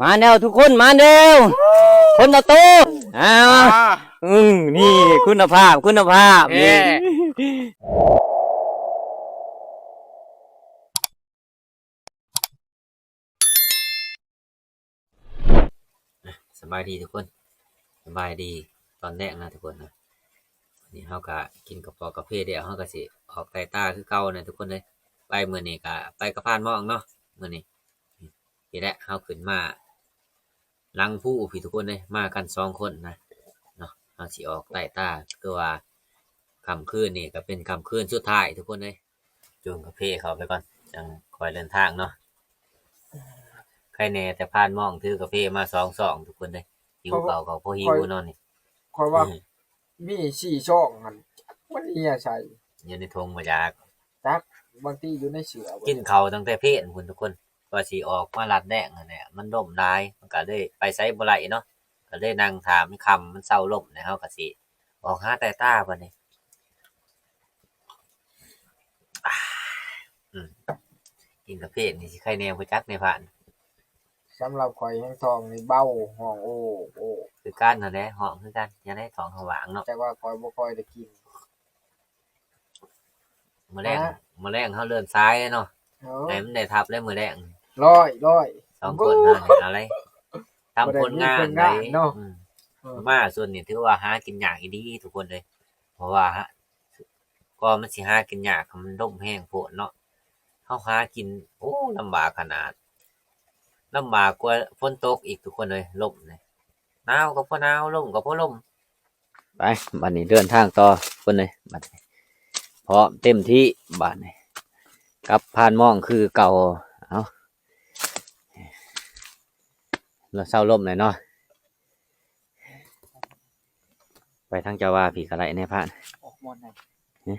ມາແລ້ວທຸກຄົນ ມາແລ້ວ ຄົນລະໂຕ ອ່າ ອ່າ ອືມ ນີ້ຄຸນນະພາບ ຄຸນນະພາບ ແທ້ ນີ້ ສະບາຍດີທຸກຄົນ ສະບາຍດີຕອນແລງນະທຸກຄົນນະ. ນີ້ເຮົາກະກິນກາເປາະກາເຟແລ້ວ ເຮົາກະຊິອອກໄຕ່ຕາຄືເກົ່ານະທຸກຄົນເອີຍ. ໄປມື້ນີ້ກະໄປກັບພານໝອງເນາະ ມື້ນີ້. ນີ້ແຫຼະ ເຮົາຂຶ້ນມາຫຼັງພູພີ້ທຸກຄົນເອີຍ ມາກັນສອງຄົນນະເນາະ. ເຮົາຊິອອກໄຕ່ຕາ ຄືວ່າຄ່ຳຄືນນີ້ກະເປັນຄ່ຳຄືນສຸດທ້າຍທຸກຄົນເອີຍ. ຈູງກາເຟເຂົ້າໄປກ່ອນ ຈັ່ງຄ່ອຍເດີນທາງເນາະ. ໃຄແນ່ແຕ່ພານໝອງຖືກາເຟມາສອງຊອງທຸກຄົນເດ້. ຫິວເຂົ້າກໍບໍ່ຫິວເນາະນີ້. ຂ້ອຍວ່າ ອືມ ມີສີ່ຊອງຫັ້ນ ມັນເຫື່ອໃສ ຢູ່ໃນຖົງບໍ່ຈັກ ຈັກ ບາງທີຢູ່ໃນເສື້ອ. ກິນເຂົ້າຕັ້ງແຕ່ເພນພຸ້ນທຸກຄົນ ກວ່າຊິອອກມາລັດແດງຫັ້ນແຫຼະ ມັນລົມຫຼາຍ ມັນກໍເລີຍໄປໃສບໍ່ໄດ້ເນາະ. ກໍເລີຍນັ່ງຖ້າມັນຄ່ຳ ມັນເຊົາລົມແລ້ວ ເຮົາກໍຊິອອກຫາແຕ່ຕາບັດນີ້. ອືມ ກິນກາເຟນີ້ຊິໄຄແດ່ບໍ່ຈັກນາຍພານ. ສຳລັບຂ້ອຍແຮງທ້ອງນີ້ເບົາ ຮ້ອງໂອໂອ ຄືກັນຫັ້ນແຫຼະ ຮ້ອງຄືກັນ ຈັ່ງໃດທ້ອງເຮົາວ່າງເນາະ. ແຕ່ວ່າຂ້ອຍບໍ່ຄ່ອຍໄດ້ກິນ ມື້ແລງ ມື້ແລງເຮົາເດີນສາຍເນາະ ເອີ ໃຫ້ມັນໄດ້ທັບແລ້ວມື້ແລງ ຮ້ອຍ ຮ້ອຍ ສອງຄົນເຮົານີ້ເອົາເລີຍ ທຳຜົນງານໄດ້ເນາະ. ອືມ ເອີ ມາຊ່ວງນີ້ຖືວ່າຫາກິນຍາກອີ່ຫຼີທຸກຄົນເອີຍ ເພາະວ່າ ກໍມັນຊິຫາກິນຍາກ ມັນລົມແຮງໂພດເນາະ. ເຮົາຫາກິນ ໂອ້ ລຳບາກຂະໜາດ ລຳບາກກວ່າຝົນຕົກອີກທຸກຄົນເອີຍ. ລົມນີ້ ໜາວກໍພໍໜາວ ລົມກໍພໍລົມ. ໄປ ບັດນີ້ເດີນທາງຕໍ່ທຸກຄົນເອີຍ ບັດນີ້ພ້ອມເຕັມທີ່ ບັດນີ້ກັບພານໝອງຄືເກົ່າ. ເອົາ ລະເຊົາລົມແລ້ວເນາະ. ໄປທາງເຈົ້າວ່າພີ້ກໍໄດ້ນາຍພານ ອອກບ່ອນໃດ ຮະ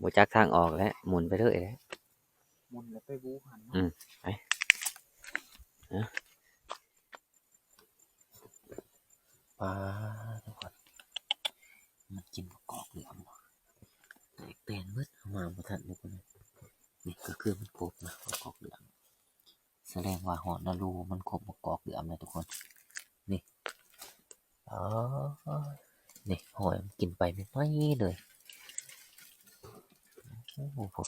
ບໍ່ຈັກທາງອອກແລ້ວ ໝຸນໄປເລີຍແຫຼະ ໝຸນແລ້ວໄປບູຫັ້ນເນາະ. ອືມ ໄປ ເອົາ ປາ ມັນກິນບັກກອກເຫຼືອງ ແຕກແຕນເບິດ ເອົາມາບໍ່ທັນເລີຍ. ນີ້ກໍຄືມັນຄົບນະ ບັກກອກເຫຼືອງ. ສະແດງວ່າຮອດລະດູມັນຄົບບັກກອກເຫຼືອມແລ້ວທຸກຄົນ. ນີ້ ອໍ ນີ້ ຫ້ອຍມັນກິນໄປໃໝ່ໆເລີຍ. ໂອ້ໂຫ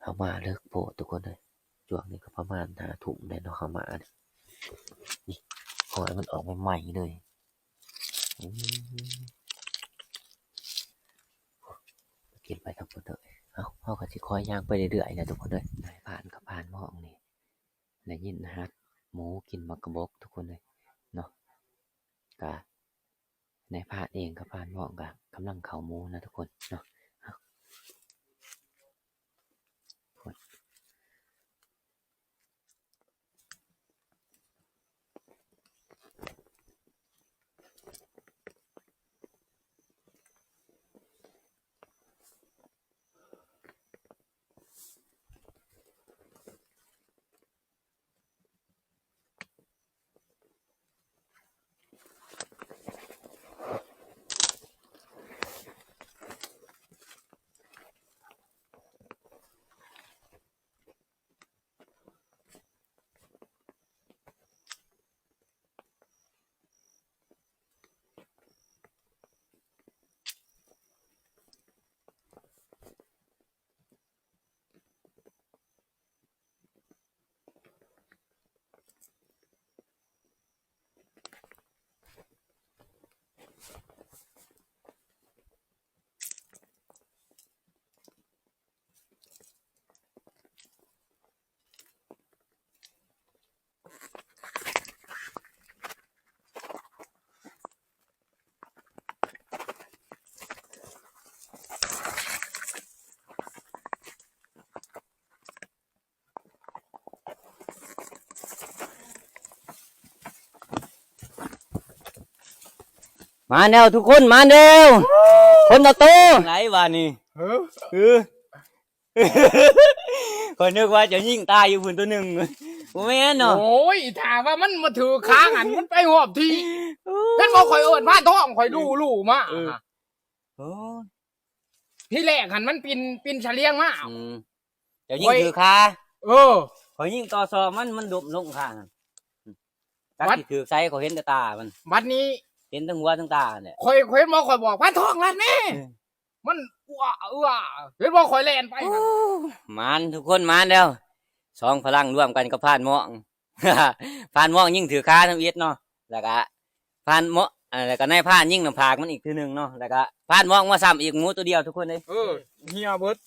ເຮົາມາເລິກໂພດທຸກຄົນເອີຍ. ຊ່ວງນີ້ກໍປະມານຫ້າທຸ່ມແລ້ວເນາະ ເຮົາມານີ້. ນີ້ ຫ້ອຍມັນອອກໃໝ່ໆເລີຍ. ອືມ ກິນໄປທັງໝົດເລີຍ. ເອົາ ເຮົາກໍຊິຄ່ອຍຍ່າງໄປເລື້ອຍໆນະທຸກຄົນເອີຍ. ນາຍພານກັບພານໝອງນີ້ ໄດ້ຍິນຮັດໝູກິນໝາກກະບົກທຸກຄົນເອີຍເນາະ. ກະນາຍພານເອງກັບພານໝອງກະກຳລັງເຂົ້າໝູນະທຸກຄົນເນາະ. ເອົາ ມາແລ້ວທຸກຄົນ ມາແລ້ວ ຄົນລະໂຕ ໄລວານີ້ ເອີ ເອີ ຂ້ອຍນຶກວ່າຈະຍິງຕາຍຢູ່ພຸ້ນໂຕໜຶ່ງ ບໍ່ແມ່ນເນາະ. ໂອ້ຍ ຖ້າວ່າມັນມາຖືກຂາຫັ້ນ ມັນໄປຮອບທີ່ ໂອ້ຍ ເຫັນບໍ່ ຂ້ອຍເອີ້ນພານທອງ ຂ້ອຍລູໆມາ ເອີ ໂອ້ຍ ທີແລກຫັ້ນມັນປິ່ນ ປິ່ນສະຫຼຽງມາ ອືມ ເຈົ້າຍິງຖືກຂາ ເອີ ຂ້ອຍຍິງຕໍ່ສອບມັນ ມັນລົ້ມລົງຂ້າງຫັ້ນ ຈັກ ບັດ ຊິຖືກໃສ ຂ້ອຍເຫັນແຕ່ຕາມັນ ບັດນີ້ ເຫັນທັງຫົວທັງຕາຫັ້ນແຫຼະ ຂ້ອຍ ຂ້ອຍເຫັນບໍ່ ຂ້ອຍບອກ ພັນທອງລັດແນ່ ເອີ ມັນ ເອີ ເຫັນບໍ່ ຂ້ອຍແລ່ນໄປ ໂອ້ ຫັ້ນ ໝານທຸກຄົນ ໝານແລ້ວ ສອງພະລັງລວມກັນກັບພານໝອງ ພານໝອງຍິງຖືກຂາທຳອິດເນາະ ແລ້ວກະພານໝອງ ເອີ ແລ້ວກະນາຍພານຍິງໜ້າຜາກມັນອີກເທື່ອໜຶ່ງເນາະ ແລ້ວກະພານໝອງມາຊ້ຳອີກ ໝູຕົວດຽວທຸກຄົນເອີຍ ເອີ ເຫື່ອເບິດ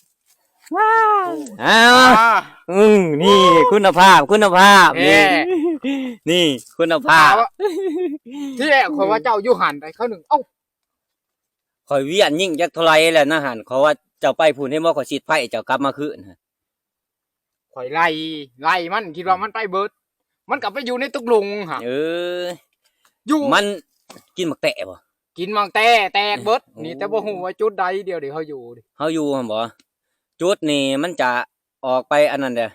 ວ້າວ ໂອ້ ອ້າວ ອ່າ ອືມ ນີ້ ໂອ້ ຄຸນນະພາບ ຄຸນນະພາບ ແນ່ ນີ້ ນີ້ຄຸນນະພາບ ຖາມວ່າ ທີແລກຂ້ອຍວ່າເຈົ້າຢູ່ຫັ້ນໄດ໋ ຄາວໜຶ່ງ ເອົ້າ ຂ້ອຍວຽນຍິງຈັກເທົ່າໃດແລ້ວນະຫັ້ນ ຂ້ອຍວ່າເຈົ້າໄປພຸ້ນ ເຫັນບໍ່ ຂ້ອຍຊິດໄຟ ເຈົ້າກັບມາຄືນ ຂ້ອຍໄລ່ ໄລ່ມັນ ຄິດວ່າມັນໄປເບິດ ມັນກໍໄປຢູ່ໃນຕົກລົງຫະ ເອີ ຢູ່ ມັນກິນໝາກແຕະບໍ່? ກິນໝາກແຕະ ແຕກເບິດ ໂອ້ ນີ້ ແຕ່ບໍ່ຮູ້ວ່າຈຸດໃດ ດຽວນີ້ເຮົາຢູ່ ເຮົາຢູ່ຫັ້ນບໍ່? ຈຸດນີ້ມັນຈະອອກໄປອັນນັ້ນເດ້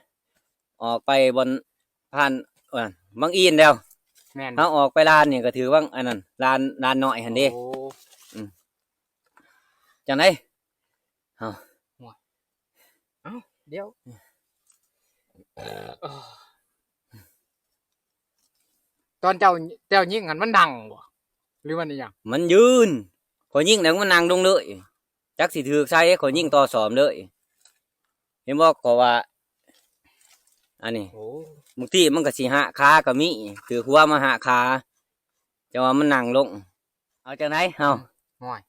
ອອກໄປບ່ອນຜ່ານ ເອີ ວັງອີນແລ້ວ ແມ່ນ ເຮົາອອກໄປລານນີ້ກໍຖືວັງອັນນັ້ນ ລານ ລານນ້ອຍຫັ້ນເດ້ ໂອ້ ອືມ ຈັ່ງໃດ? ເອົ້າ ໂອ້ຍ ເອົ້າ ດຽວ ຕອນເຈົ້າ ເຈົ້າຍິງຫັ້ນມັນນັ່ງບໍ່ ຫຼືມັນອີຫຍັງ? ມັນຢືນ ຂ້ອຍຍິງແລ້ວມັນນັ່ງລົງເລີຍ ຈັກຊິຖືກໃສ ຂ້ອຍຍິງຕໍ່ສອບເລີຍ ເຫັນບໍ່ ຂ້ອຍວ່າ ອັນນີ້ ໂອ້ ບາງທີມັນກໍຊິຫັກຂາກໍມີ ຖືກຫົວມາຫັກຂາ ແຕ່ວ່າມັນນັ່ງລົງ ເອົາຈັ່ງໃດເຮົາ? ໂອ້ຍ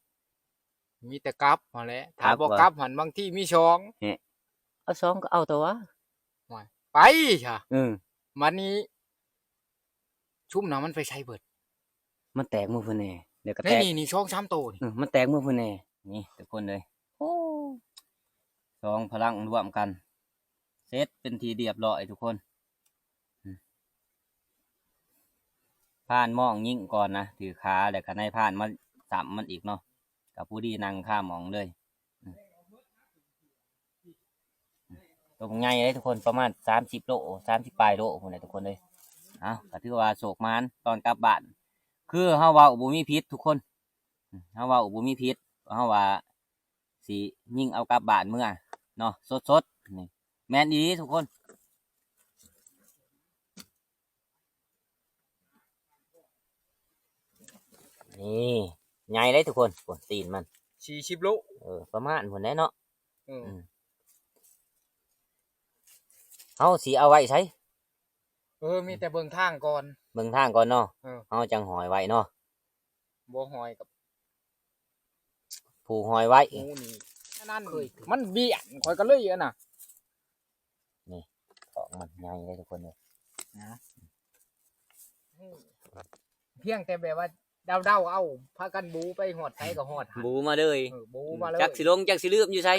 ມີແຕ່ກັບຫັ້ນແຫຼະ ຖ້າ ກັບ ບໍ່ ບໍ່ ກັບຫັ້ນ ບາງທີມີສອງ ເອີ ເອົາສອງກໍເອົາຕົວະ ໂອ້ຍ ໄປຊະ ເອີ ບັດນີ້ ຊຸມນັ້ນມັນໄປໃສເບິດ? ມັນແຕກເມືອພຸ້ນແດ່ ແລ້ວກໍແຕກ ນີ້ ນີ້ ສອງສາມໂຕນີ້ ເອີ ມັນແຕກເມືອພຸ້ນແດ່ ນີ້ທຸກຄົນເອີຍ ໂອ້ ສອງພະລັງລວມກັນ ເສັດເປັນທີ່ລຽບຮ້ອຍທຸກຄົນ ອືມ ພານມອງຍິງກ່ອນນະ ຖືກຂາ ແລ້ວກໍນາຍພານມາຊ້ຳມັນອີກເນາະ ກໍພໍດີນັ່ງຄາໝອງເລີຍ ອືມ ໂຕບັກໃຫຍ່ເດ້ທຸກຄົນ ປະມານສາມສິບໂລ ສາມສິບປາຍໂລພຸ້ນແຫຼະທຸກຄົນເອີຍ ເອົ້າ ກໍຖືວ່າໂຊກໝານຕອນກັບບ້ານ ຄືເຮົາເວົ້າບໍ່ມີຜິດທຸກຄົນ ເຮົາເວົ້າບໍ່ມີຜິດ ເຮົາວ່າຊິຍິງເອົາກັບບ້ານເມືອເນາະ ສົດໆ ນີ້ ແມ່ນອີ່ຫຼີທຸກຄົນ ນີ້ ໃຫຍ່ເດ້ທຸກຄົນ ໂອ້ ຕີນມັນ ສີ່ສິບໂລ ເອີ ປະມານພຸ້ນແຫຼະເນາະ ເອີ ອືມ ເຮົາຊິເອົາໄວ້ໃສ? ເອີ ມີແຕ່ເບິ່ງທາງກ່ອນ ເບິ່ງທາງກ່ອນເນາະ ເອີ ເຮົາຈັ່ງຫ້ອຍໄວ້ເນາະ ບໍ່ຫ້ອຍກັບ ຜູ້ຫ້ອຍໄວ້ ໝູນີ້ ອັນນັ້ນ ມັນບຽນ ຂ້ອຍກໍເລີຍອັນນ່ະ ນີ້ ຂອງມັນໃຫຍ່ເດ້ທຸກຄົນເອີຍ ນະ ພຽງແຕ່ແບບວ່າເດົາໆເອົາ ພາກັນບູໄປຮອດໃສກໍຮອດຫັ້ນ ບູມາເລີຍ ເອີ ບູມາເລີຍ ຈັກຊິຫຼົງຈັກຊິລືມຢູ່ໃສ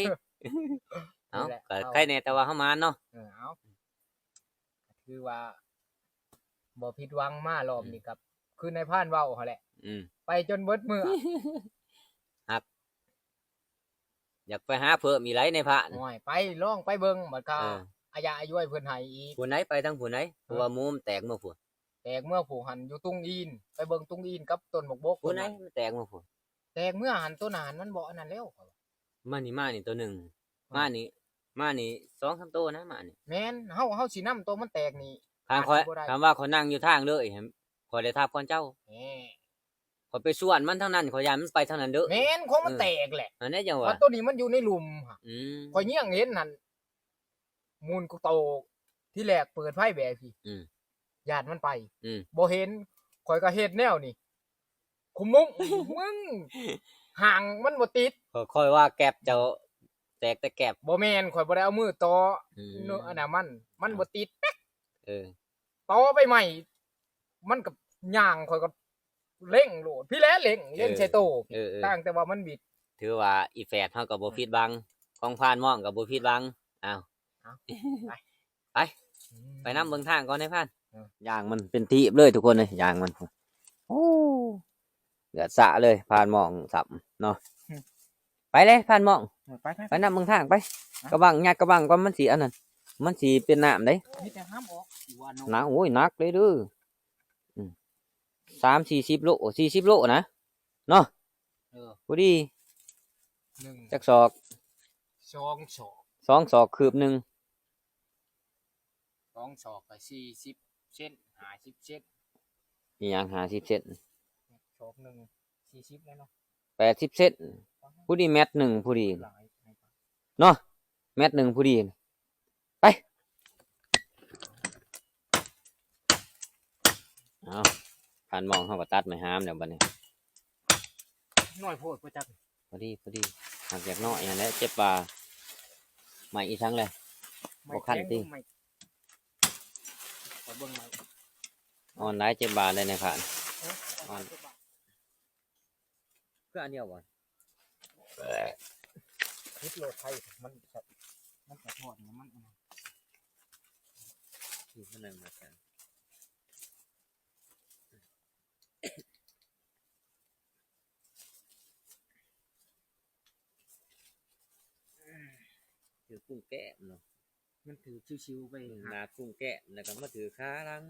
ເອົາ ນີ້ແຫຼະ ກໍໄຄແດ່ແຕ່ວ່າເຮົາມານເນາະ ເອີ ເອົາ ຖືວ່າບໍ່ຜິດຫວັງ ມາລອບນີ້ ອືມ ກໍຄືນາຍພານເວົ້າຫັ້ນແຫຼະ ອືມ ໄປຈົນເບິດມື້ ຮັກ ຢາກໄປຫາເພີ່ມອີກຫຼາຍນາຍພານ ໂອ້ຍ ໄປ ລອງໄປເບິ່ງ ບັດກະ ເອີ ອາຍາອາຍວຍເພິ່ນໃຫ້ອີກ ຜູ້ໃດໄປທາງຜູ້ໃດ ເອີ ເພາະວ່າໝູມັນແຕກເມືອພຸ້ນ ແຕກເມືອຜູ້ຫັ້ນ ຢູ່ຕຸງອີນ ໄປເບິ່ງຕຸງອີນກັບຕົ້ນໝາກບົກ ຜູ້ໃດ ມັນແຕກເມືອພຸ້ນ ແຕກເມືອຫັ້ນ ໂຕໜ້າຫັ້ນມັນບໍ່ອັນນັ້ນແລ້ວ ມານີ້ ມານີ້ໂຕໜຶ່ງ ເອີ ມານີ້ ມານີ້ສອງສາມໂຕນະ ມານີ້ ແມ່ນ ເຮົາ ເຮົາຊິນຳໂຕມັນແຕກນີ້ ຄັນຂ້ອຍ ອາດຊິບໍ່ໄດ້ ຄັນວ່າຂ້ອຍນັ່ງຢູ່ທາງເລີຍ ຂ້ອຍໄດ້ທັບກ່ອນເຈົ້າ ແນ່ ຂ້ອຍໄປສວນມັນທາງນັ້ນ ຂ້ອຍຢ້ານມັນໄປທາງນັ້ນເດີ້ ແມ່ນ ຂອງມັນ ເອີ ແຕກແຫຼະ ອັນນີ້ຈັ່ງວ່າ ມັນໂຕນີ້ມັນຢູ່ໃນລຸ່ມ ອືມ ຂ້ອຍຍຽງເຫັນຫັ້ນ ໝູນກະໂຕ ທີແລກເປີດໄຟແບບຊີ້ ອືມ ຢ້ານມັນໄປ ອືມ ບໍ່ເຫັນ ຂ້ອຍກໍເຮັດແນວນີ້ ຄຸມມຸ້ງ ມຶງ ຫາງມັນບໍ່ຕິດ ຂ້ອຍວ່າແກັບເຈົ້າແຕກແຕ່ແກັບ ບໍ່ແມ່ນ ຂ້ອຍບໍ່ໄດ້ເອົາມືຕໍ່ ອືມ ອັນນັ້ນມັນ ມັນບໍ່ຕິດແປັກ ເອີ ຕໍ່ໄປໃໝ່ ມັນກໍຍ່າງ ຂ້ອຍກໍເລັ່ງໂລດ ພີ້ແຫຼະເລັ່ງ ເລັ່ງໃສ່ໂຕ ເອີ ເອີ ຕ່າງແຕ່ວ່າມັນບິດ ຖືວ່າອີ່ແຝດເຮົາກໍບໍ່ຜິດຫວັງ ຂອງພານມອງກໍບໍ່ຜິດຫວັງ ອ້າວ ເອົາ ໄປ ໄປ ອືມ ໄປນຳເບິ່ງທາງກ່ອນນາຍພານ ເອີ ຍ່າງມັນເປັນທີບເລີຍທຸກຄົນເອີຍ ຍ່າງມັນ ໂອ້ ເຫຼືອດສະເລີຍ ພານມອງຊ້ຳເນາະ ອືມ ໄປເລີຍພານມອງ ເອີ ໄປ ໄປ ໄປນຳເບິ່ງທາງໄປ ໄປ ກະບັງ ຍັດກະບັງກ່ອນ ມັນຊິອັນນັ້ນ ມັນຊິເປັນນ້ຳເດ້ ມີແຕ່ຫ້າມອອກ ໜັກ ໂອ້ຍ ໜັກເລີຍເດີ ອືມ ສາມສີ່ສິບໂລ ສີ່ສິບໂລນະ ເນາະ ເອີ ພໍດີ ໜຶ່ງ ຈັກສອກ ສອງສອກ ສອງສອກຄືບໜຶ່ງ ສອງສອກກໍສີ່ສິບເຊັນ ຫ້າສິບເຊັນ. ອີຫຍັງຫ້າສິບເຊັນ? ສອກໜຶ່ງສີ່ສິບແລ້ວເນາະ ແປດສິບເຊັນ. ພໍດີແມັດໜຶ່ງພໍດີ ຫຼາຍ ເນາະ ແມັດໜຶ່ງພໍດີ. ໄປ ເອົາ ຜ່ານໝ່ອງເຮົາກໍຕັດໄມ້ຫາມແລ້ວບັດນີ້. ນ້ອຍໂພດບໍ່ຈັກ. ພໍດີ ພໍດີ ຫາກຢາກນ້ອຍຫັ້ນແຫຼະ ເຈັບບ່າ. ໄມ້ອີສັງແຫຼະ? ບໍ່ຄັນຕິ? ຂໍເບິ່ງໄມ້ ອ່ອນຫຼາຍ ເຈັບບ່າໄດ້ນະຄະ ອ່ອນ. ຄືອັນດຽວບໍ່? ເຮັດໂລດໄທ ມັນສະ ມັນສະທ້ອນ ມັນອັນນັ້ນ ທີ່ມັນນັ້ນມາຈາກ ຖືກຸ້ງແກ້ມເນາະ ມັນຖືຊິວໆໄປ ອືມ ໜ້າກຸ້ງແກ້ມ ແລ້ວກໍມາຖືຂາຫຼັງ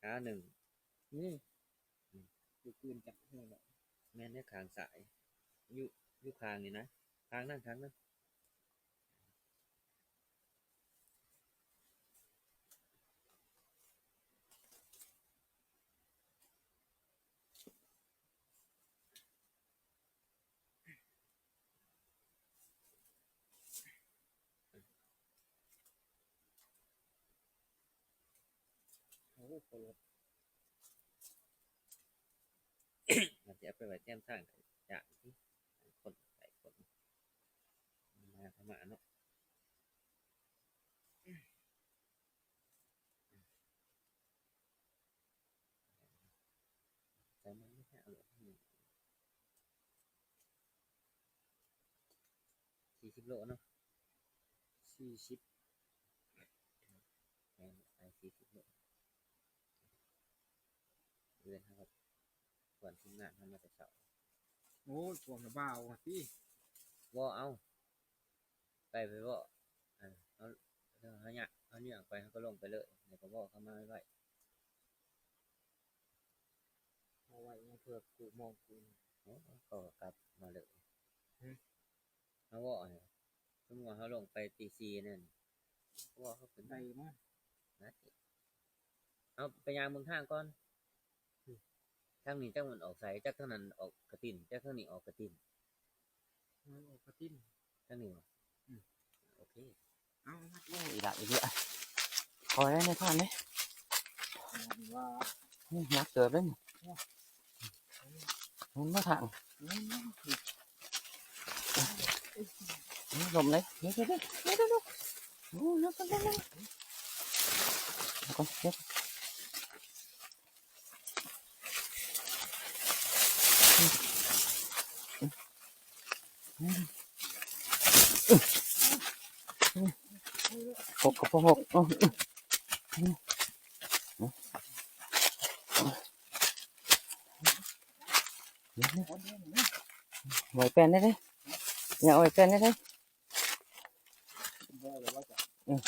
ຂາໜຶ່ງ ນີ້ ອືມ ຢູ່ຄືນຈັບເຮືອນ ແມ່ນໃນຂ້າງຊ້າຍ ຢູ່ ຢູ່ຂ້າງນີ້ນະ ຂ້າງນັ້ນ ຂ້າງນັ້ນ. ໂອ້ ໂຄດລົດ ມັນຊິເອົາໄປໄວ້ແຄມທາງ ຢ້ານຕິ ຄົນໄປຄົນມາ ເຂົ້າມາເນາະ. ໃສ່ມັນແທ້ ເອົາໂລດ ສີ່ສິບໂລເນາະ ສີ່ສິບ ແມ່ນ ໃສ່ສີ່ສິບໂລ ເດືອນເຮົາ ກວນທີມງານເຮົາມາແຕ່ເຊົ້າ. ໂອ້ຍ ພວກນະບ່າວຕິ ບໍ່ເອົາ ໄປ ໄປບໍ່ ເອີ ເຮົາ ເຮົາຍາກ ເຮົາຍ່າງໄປ ເຮົາກໍລົງໄປເລີຍ ແລ້ວກໍເວົ້າເຂົ້າມາໄວໆ ເອົາໄວ້ເພື່ອກູມອງກູ ເຂົາກໍກັບມາເລີຍ. ຮຶ ເຮົາເວົ້າ ສົມມຸດວ່າເຮົາລົງໄປຕີສີ່ນັ້ນ ເວົ້າເຮົາຂຶ້ນໄດ້ມາ ນະ ເຮົາໄປຍ່າງເບິ່ງທາງກ່ອນ. ທາງນີ້ຈັກມັນອອກໃສ ຈັກທາງນັ້ນອອກກະຕິນ ຈັກທາງນີ້ອອກກະຕິນ ມັນອອກກະຕິນ ທາງນີ້ບໍ່? ອືມ ໂອເຄ ເອົາ ໂອ້ ອີ່ຫຼະ ອີ່ເຫຼືອ ຂໍແດ່ນາຍພານເດ້ ວ່າ ໂອ້ ໜັກເຕີບເດ້ນີ້ ມັນບໍ່ທາງ ອືມ ລົມເດ້ ເດ້ ເດ້ ເດ້ ໂອ້ ນັກ ນັກ ນັກ ເອົາກ່ອນ ເກັບ ຫົກກໍພໍຫົກ ເອົາ ໄວ້ແປ້ນໄດ້ເດ້ ຢ່າເອົາໄວ້ແປ້ນໄດ້ເດ້. ອືມ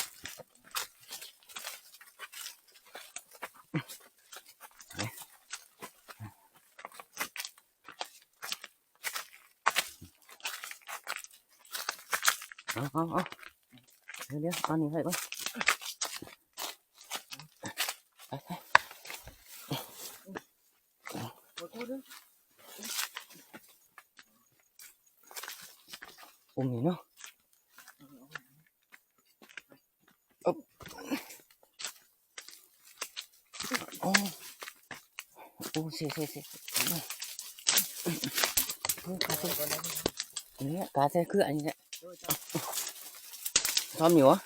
ເອົາ ເອົາ ເອົາ ດຽວໆ ເອົານີ້ໃຫ້ກ່ອນ ໄປ ໄປ. ອຸ້ມນີ້ເນາະ ອຶບ ໂອ້ ໂອ້ ເຊ ເຊ ເຊ ໂອ້ ກາເຊ ນີ້ແຫຼະ ກາເຊຄືອັນນີ້ແຫຼະ ຊອມຢູ່ຫວາ?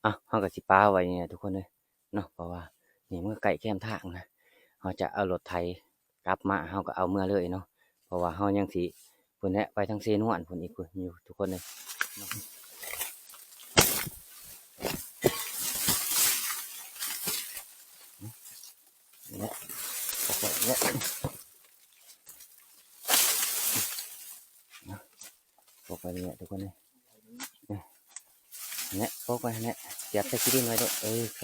ອ່ະ ເຮົາກໍຊິປະໄວ້ນີ້ແຫຼະທຸກຄົນເອີຍເນາະ ເພາະວ່ານີ້ມັນກໍໃກ້ແຄມທາງນະ ເຮົາຈະເອົາລົດໄຖກັບມາ ເຮົາກໍເອົາເມືອເລີຍເນາະ ເພາະວ່າເຮົາຍັງຊິ ພຸ້ນແຫຼະ ໄປທາງເຊນວນພຸ້ນອີກພຸ້ນ ຢູ່ທຸກຄົນເອີຍ ນີ້ແຫຼະ ອອກໄປນີ້ແຫຼະ ອອກໄປນີ້ແຫຼະທຸກຄົນເອີຍ ນີ້ແຫຼະ ອອກໄປຫັ້ນແຫຼະ ສຽບໃສ່ຂີ້ດິນໄວ້ໂລດ ເອີ ໂອເຄ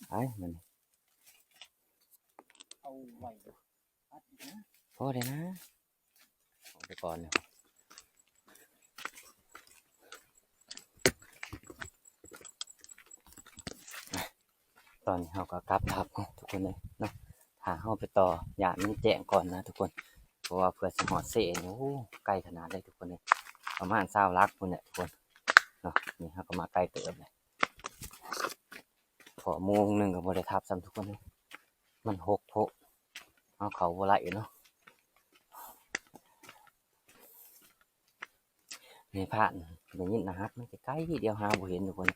ໄປ ມັນ. ເອົາໄວ້ ພໍແລ້ວນະ ເອົາໄປກ່ອນ. ຕອນນີ້ເຮົາກໍກັບທັບເນາະ ທຸກຄົນເອີຍເນາະ. ຖ້າເຮົາໄປຕໍ່ ຢ້ານມັນແຈ້ງກ່ອນນະທຸກຄົນ ເພາະວ່າເພື່ອຊິຮອດເຊນີ້ ໂອ້ ໄກຂະໜາດເລີຍທຸກຄົນເອີຍ ປະມານຊາວຫຼັກພຸ້ນແຫຼະທຸກຄົນເນາະ. ນີ້ເຮົາກໍມາໄກເຕີບແລ້ວ ເພາະໂມງໜຶ່ງກໍບໍ່ໄດ້ທັບຊ້ຳທຸກຄົນເອີຍ ມັນຫົກໂພດ ເຮົາເຂົ້າບໍ່ໄດ້ເນາະ. ໃນພານໄດ້ຍິນນະຮັກ ມັນໃກ້ໆ ດຽວຫາບໍ່ເຫັນທຸກຄົນ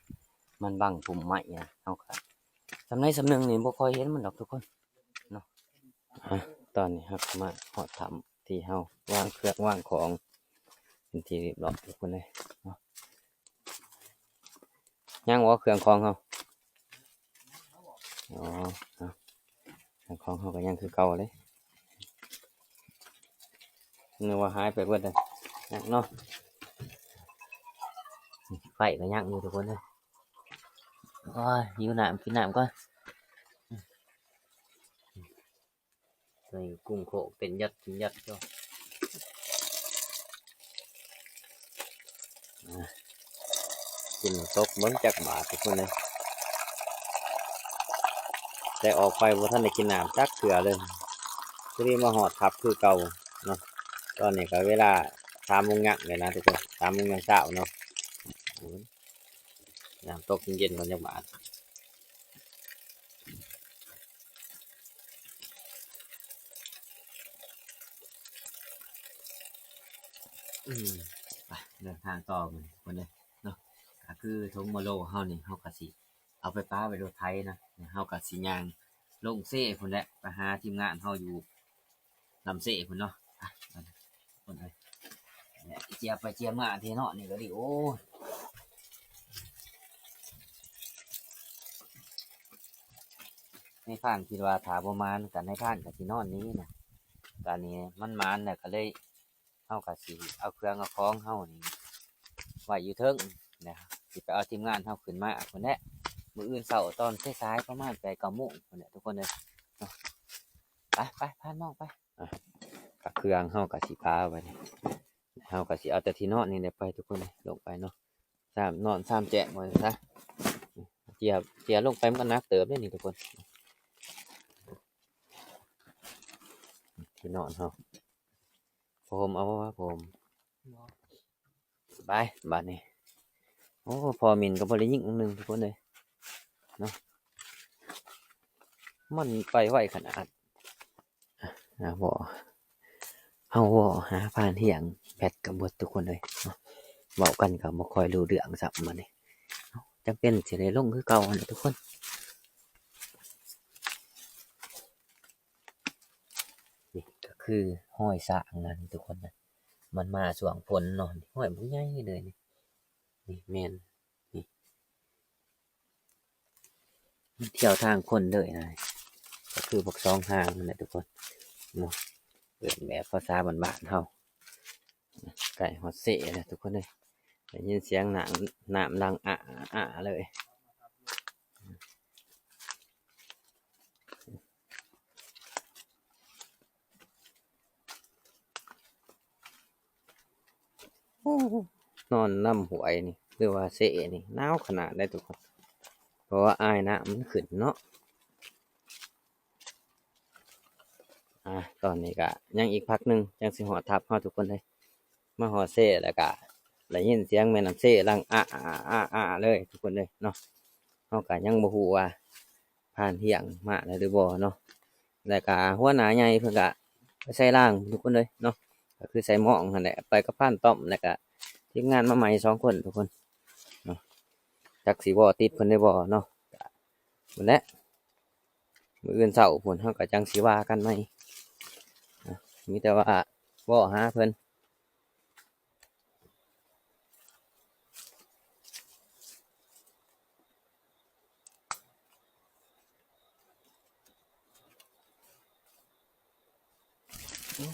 ມັນບັງພຸ່ມໄມ້ນະ. ເຮົາກໍສ່ຳໃດສ່ຳໜຶ່ງນີ້ ບໍ່ຄ່ອຍເຫັນມັນດອກທຸກຄົນເນາະ. ອາ ຕອນນີ້ເຮົາກໍມາຮອດຖ້ຳທີ່ເຮົາວາງເຄື່ອງວາງຂອງເປັນທີ່ຮຽບຮ້ອຍທຸກຄົນເອີຍເນາະ. ຍັງບໍ່ເຄື່ອງຂອງເຮົາ? ອໍ ເອົາ ເຄື່ອງຂອງເຮົາກໍຍັງຄືເກົ່າເດ້ ນຶກວ່າຫາຍໄປເບິດແລ້ວ ຍັງເນາະ. ໄຟກໍຍັງຢູ່ທຸກຄົນເອີຍ. ໂອ້ຍ ຫິວນ້ຳ ກິນນ້ຳກ່ອນ. ໂອ້ຍ ກຸ້ງໂຄກເຕັ້ນຍັດເຕັ້ນຍັດຢູ່ ອ່າ ກິນນ້ຳຕົກເບິ່ງຈັກບາດທຸກຄົນເອີຍ ແຕ່ອອກໄປບໍ່ທັນໄດ້ກິນນ້ຳຈັກເທື່ອເລີຍ ພໍດີມາຮອດທັບຄືເກົ່າເນາະ. ຕອນນີ້ກໍເວລາສາມໂມງຍັງແລ້ວນະທຸກຄົນ ສາມໂມງຍັງເຊົ້າເນາະ. ນ້ຳຕົກເຢັນໆ ບັນຍາກາດ ອືມ ໄປເດີນທາງຕໍ່ມື້ນີ້ທຸກຄົນເດີເນາະ. ກໍຄືຖົງມາໂລເຮົານີ້ ເຮົາກໍຊິເອົາໄປປະໄວ້ລົດໄຖນະ ແລ້ວເຮົາກໍຊິຍ່າງລົງເຊພຸ້ນແຫຼະ ໄປຫາທີມງານເຮົາຢູ່ ລຳເຊພຸ້ນເນາະ ອ່ະ ທຸກຄົນເອີຍ ແລະເຈຍໄປເຈຍມາທີ່ເນາະ ນີ້ກໍດີ ໂອ້ຍ ນາຍພານຄິດວ່າຖ້າບໍ່ມານກໍນາຍພານກໍຊິນອນນີ້ນະ ກະນີ້ມັນມານແລ້ວກໍເລີຍ ເຮົາກໍຊິເອົາເຄື່ອງເອົາຂອງເຮົານີ້ໄວ້ຢູ່ເທິງ ແລ້ວຊິໄປເອົາທີມງານເຮົາຂຶ້ນມາພຸ້ນແຫຼະ ມື້ອື່ນເຊົ້າຕອນສາຍໆ ປະມານແປດເກົ້າໂມງພຸ້ນແຫຼະ ທຸກຄົນເອີຍເນາະ. ໄປ ໄປ ພານ້ອງໄປ. ອ່ະ ກະເຄື່ອງເຮົາກະຊິພາໄປນີ້ ເຮົາກະຊິເອົາແຕ່ທີ່ນອນນີ້ແຫຼະໄປທຸກຄົນເອີຍ ລົງໄປເນາະ ສາມນອນສາມແຈ້ງວ່າຊັ້ນຊະ ເຈຍ ເຈຍລົງໄປມັນກໍໜັກເຕີບເດ້ນີ້ທຸກຄົນ ທີ່ນອນເຮົາ ຜ້າຫົ່ມເອົາບໍ່ ຜ້າຫົ່ມ ບໍ່ ໄປບາດນີ້ ໂອ້ ພໍມິນກໍບໍ່ໄດ້ຍິງໜຶ່ງທຸກຄົນເອີຍເນາະ ມັນໄປໄວຂະໜາດ ອ່າ ເວົ້າ ເຮົາເວົ້າຫາຜ່ານຮຽງແພັດກໍເບິດທຸກຄົນເອີຍເນາະ ເວົ້າກັນກໍບໍ່ຄ່ອຍຮູ້ເລື່ອງຊ້ຳບາດນີ້ ເຮົາຈຳເປັນຊິໄດ້ລົງຄືເກົ່າຫັ້ນແຫຼະທຸກຄົນ. ນີ້ກໍຄືຮອຍຊ້າງນະທຸກຄົນນະ ມັນມາຊ່ວງຝົນເນາະ ຮອຍບັກໃຫຍ່ເລີຍນີ້ ນີ້ແມ່ນ ນີ້ ມັນທ່ຽວທາງຄົນເລີຍນະ ກໍຄືບັກສອງຫາງນັ້ນແຫຼະທຸກຄົນເນາະ ເອີ້ນແບບພາສາບ້ານໆເຮົາ. ໃກ້ຮອດເຊແລ້ວທຸກຄົນເອີຍ ໄດ້ຍິນສຽງນ້ຳ ນ້ຳຫຼັ່ງອາໆເລີຍ. ໂອ້ ນອນນຳຫ້ວຍນີ້ ຫຼືວ່າເຊນີ້ ໜາວຂະໜາດໃດ໋ທຸກຄົນ ເພາະວ່າອາຍນ້ຳມັນຂຶ້ນເນາະ. ອ່າ ຕອນນີ້ກະຍັງອີກພັກໜຶ່ງ ຈັ່ງຊິຮອດທັບເຮົາທຸກຄົນເອີຍ ມາຮອດເຊແລ້ວກະໄດ້ຍິນສຽງແມ່ນ້ຳເຊຫຼັ່ງອາໆໆເລີຍທຸກຄົນເອີຍເນາະ. ເຮົາກະຍັງບໍ່ຮູ້ວ່າຜ່ານຮຽງມາແລ້ວຫຼືບໍ່ເນາະ ແລ້ວກະຫົວໜ້າໃຫຍ່ເພິ່ນກະໄປໃສ່ລາງທຸກຄົນເອີຍເນາະ ກໍຄືໃສ່ໝ້ອງຫັ້ນແຫຼະ ໄປກັບພານຕ້ອມ ແລ້ວກະທີມງານມາໃໝ່ສອງຄົນທຸກຄົນເນາະ ຈັກຊິວໍຕິດເພິ່ນໄດ້ບໍ່ເນາະ ກະພຸ້ນແຫຼະ ມື້ອື່ນເຊົ້າພຸ້ນເຮົາກໍຈັ່ງຊິວ່າກັນໃໝ່ ມີແຕ່ວ່າວໍຫາເພິ່ນ. ໂອ້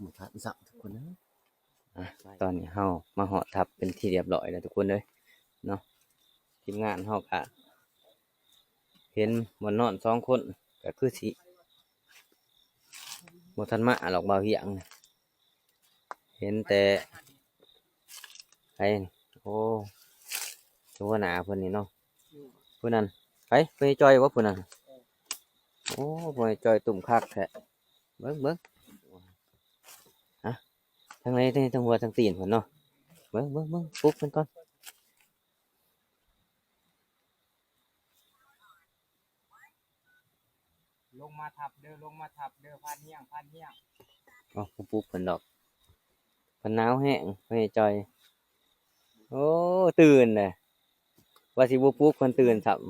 ບໍ່ທັນຊ້ຳທຸກຄົນເອີຍ ອ່ະ ຕອນນີ້ເຮົາມາຮອດທັບເປັນທີ່ຮຽບຮ້ອຍແລ້ວທຸກຄົນເອີຍເນາະ ທີມງານເຮົາກະເຫັນບ່ອນນອນສອງຄົນ ກະຄືຊິ ບໍ່ທັນມາດອກ ບ່າວຮຽງ ເຫັນແຕ່ ໃຜ ໂອ້ ຫົວໜ້າເພິ່ນນີ້ເນາະ ຜູ້ນັ້ນ ໃຜ ພໍ່ໃຫຍ່ຈ່ອຍບໍ່ ຜູ້ນັ້ນ ໂອ້ ພໍ່ໃຫຍ່ຈ່ອຍຕຸ້ມຄັກແທ້ ເບິ່ງ ເບິ່ງ ຮະ ທັງໃນ ທັງຫົວທັງຕີນເພິ່ນເນາະ ເບິ່ງ ເບິ່ງ ເບິ່ງ ປຸກເພິ່ນກ່ອນ. ລົງມາທັບເດີ ລົງມາທັບເດີ ພານຮຽງ ພານຮຽງ ເອົາ ບໍ່ປຸກເພິ່ນດອກ ເພິ່ນໜາວແຮງ ພໍ່ໃຫຍ່ຈ່ອຍ ໂອ້ ຕື່ນແຫຼະ ວ່າຊິບໍ່ປຸກເພິ່ນຕື່ນຊ້ຳ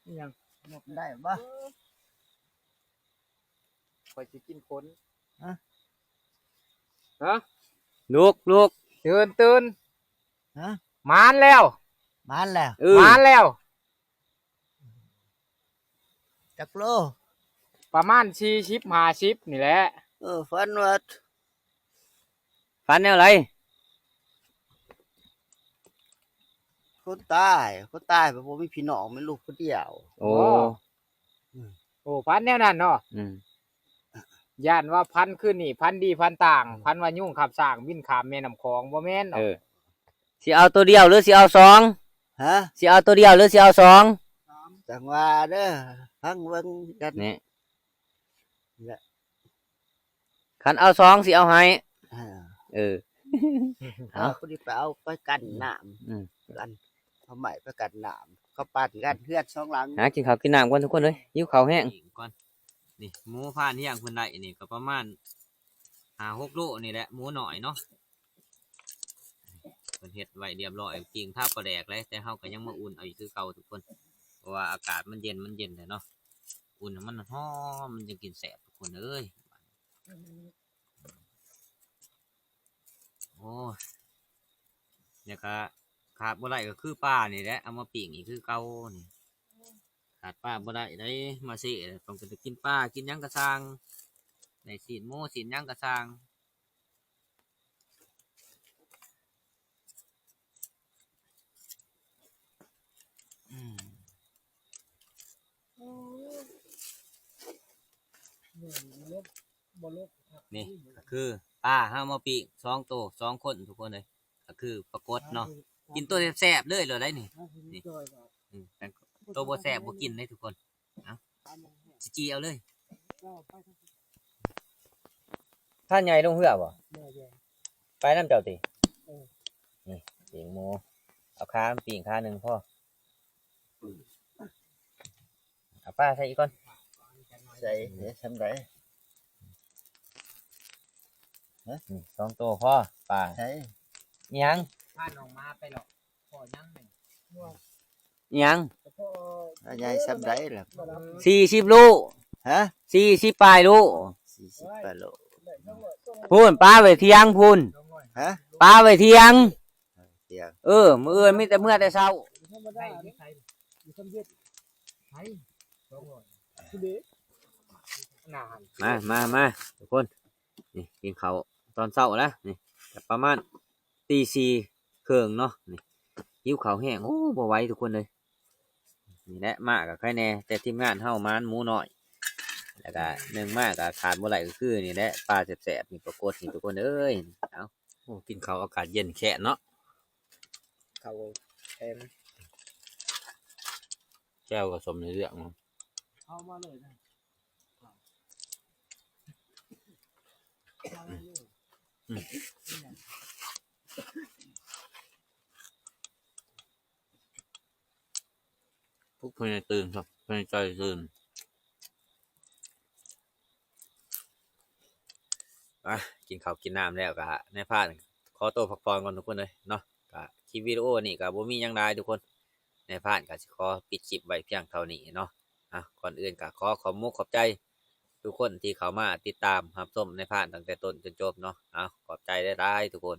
ອີຫຍັງ ໄດ້ບໍ່? ຂ້ອຍຊິກິນຄົນ ຮະ ຮະ ລຸກ ລຸກ ຕື່ນ ຕື່ນ ຮະ ໝານແລ້ວ ໝານແລ້ວ ເອີ ໝານແລ້ວ ຈັກໂລ? ປະມານສີ່ສິບ ຫ້າສິບນີ້ແຫຼະ ເອີ ຝັນວ່າ ຝັນແນວໃດ? ຄົນຕາຍ ຄົນຕາຍແບບບໍ່ມີພີ່ນ້ອງ ມີລູກຄົນດຽວ ໂອ້ ໂອ້ ຝັນແນວນັ້ນເນາະ ອືມ ຢ້ານວ່າຝັນຄືນນີ້ ຝັນດີຝັນຕ່າງ ອືມ ຝັນວ່າຍຸງຄາບຊ້າງບິນຂ້າມແມ່ນ້ຳຂອງ ບໍ່ແມ່ນເນາະ ເອີ ຊິເອົາໂຕດຽວ ຫຼື ຊິເອົາສອງ? ຮະ ຊິເອົາໂຕດຽວ ຫຼື ຊິເອົາສອງ? ຈັ່ງວ່າເດີ ຟັງເບິ່ງກັນ ນີ້ ນີ້ແຫຼະ ຄັນເອົາສອງ ຊິເອົາໃຫ້ ເອີ ເອີ ເອົາ ເອົາ ພໍດີໄປເອົາໄປກັ້ນນ້ຳ ອືມ ອັນ ເອົາໄມ້ໄປກັ້ນນ້ຳ ເຂົາປັ້ນກັນເຮືອນສອງຫຼັງ ຫາກິນເຂົ້າກິນນ້ຳກ່ອນທຸກຄົນເອີຍ ຫິວເຂົ້າແຮງ ນີ້ ໝູພານຮຽງເພິ່ນໄດ້ນີ້ກໍປະມານຫ້າຫົກໂລນີ້ແຫຼະ ໝູນ້ອຍເນາະ ເພິ່ນເຮັດໄວ້ລຽບລ້ອຍ ປີ້ງທາປາແດກເລີຍ ແຕ່ເຮົາກໍຍັງມາອຸ່ນເອົາອີກຄືເກົ່າທຸກຄົນ ເພາະວ່າອາກາດມັນເຢັນ ມັນເຢັນແຫຼະເນາະ ອຸ່ນໃຫ້ມັນຮ້ອນ ມັນຈັ່ງກິນແຊບທຸກຄົນເອີຍ ໂອ້ຍ ແລ້ວກໍຂາດບໍ່ໄດ້ກໍຄືປານີ້ແຫຼະ ເອົາມາປີ້ງອີກຄືເກົ່ານີ້ ຂາດປາບໍ່ໄດ້ເດ້ ມາເຊ ຕ້ອງໄດ້ກິນປາ ກິນຫຍັງກໍຊ່າງ ໄດ້ຊີ້ນໝູ ຊີ້ນຫຍັງກໍຊ່າງ ອືມ ນີ້ກໍຄືປາເຮົາມາປີ້ງສອງໂຕ ສອງຄົນທຸກຄົນເອີຍ ກໍຄືປາກົດເນາະ ກິນໂຕແຊບໆເລີຍໂລດໄດ໋ນີ້ ນີ້ ອືມ ໂຕບໍ່ແຊບບໍ່ກິນເດ້ທຸກຄົນ ເອົາ ຊິຈີ່ເອົາເລີຍ ພານໃຫຍ່ລົງເຮືອບໍ່? ໄປນຳເຈົ້າຕິ? ນີ້ປີ້ງໝູ ເອົາຂາມັນປີ້ງຂາໜຶ່ງພໍ ເອົາປາໃສ່ອີກກ່ອນ ໃສ່ ເອີ ສ່ຳໃດ? ຮະ ນີ້ສອງໂຕພໍ ປາ ໃສ່ ອີຫຍັງ? ພານ້ອງໝາໄປເລາະ ພໍຍັງນີ້ ອີຫຍັງ? ປາໃຫຍ່ສ່ຳໃດລະ? ສີ່ສິບໂລ ຮະ? ສີ່ສິບປາຍໂລ ສີ່ສິບປາຍໂລ ພຸ້ນ ປາໄວ້ຖຽງພຸ້ນ ຮະ? ປາໄວ້ຖຽງ ຖຽງ ເອີ ມື້ອື່ນມີແຕ່ເມືອແຕ່ເຊົ້າ ມາ ມາ ມາ ທຸກຄົນ ນີ້ກິນເຂົ້າຕອນເຊົ້າແລ້ວ ນີ້ກໍປະມານຕີສີ່ເຄິ່ງເນາະ ນີ້ຫິວເຂົ້າແຮງ ໂອ້ ບໍ່ໄຫວທຸກຄົນເອີຍ ນີ້ແຫຼະ ມາກໍໄຄແດ່ ແຕ່ທີມງານເຮົາມານໝູນ້ອຍ ແລ້ວກໍໜຶ່ງມາກໍຂາດບໍ່ໄດ້ກໍຄືນີ້ແຫຼະ ປາແຊບໆ ນີ້ປາກົດນີ້ທຸກຄົນເອີຍ ເອົາ ໂອ້ ກິນເຂົ້າອາກາດເຢັນແຄະເນາະ ເຂົ້າແຂງ ແຈ່ວກໍສົ້ມໃນເລື່ອງເນາະ ເຂົ້າມາເລີຍນະ ອືມ ອືມ ປຸກເພິ່ນໃຫ້ຕື່ນ ເພິ່ນໃຫ້ຈ່ອຍຕື່ນ ໄປ ກິນເຂົ້າກິນນ້ຳແລ້ວກະ ນາຍພານຂໍໂຕພັກຜ່ອນກ່ອນທຸກຄົນເອີຍເນາະ ກະຄລິບວິດີໂອນີ້ກະບໍ່ມີຫຍັງຫຼາຍທຸກຄົນ ນາຍພານກະຊິຂໍປິດຄລິບໄວ້ພຽງເທົ່ານີ້ເນາະ ອ່ະ ກ່ອນອື່ນກະຂໍຂອບມຸກຂອບໃຈທຸກຄົນທີ່ເຂົ້າມາຕິດຕາມຮັບຊົມນາຍພານຕັ້ງແຕ່ຕົ້ນຈົນຈົບເນາະ ເອົາ ຂອບໃຈຫຼາຍໆທຸກຄົນ.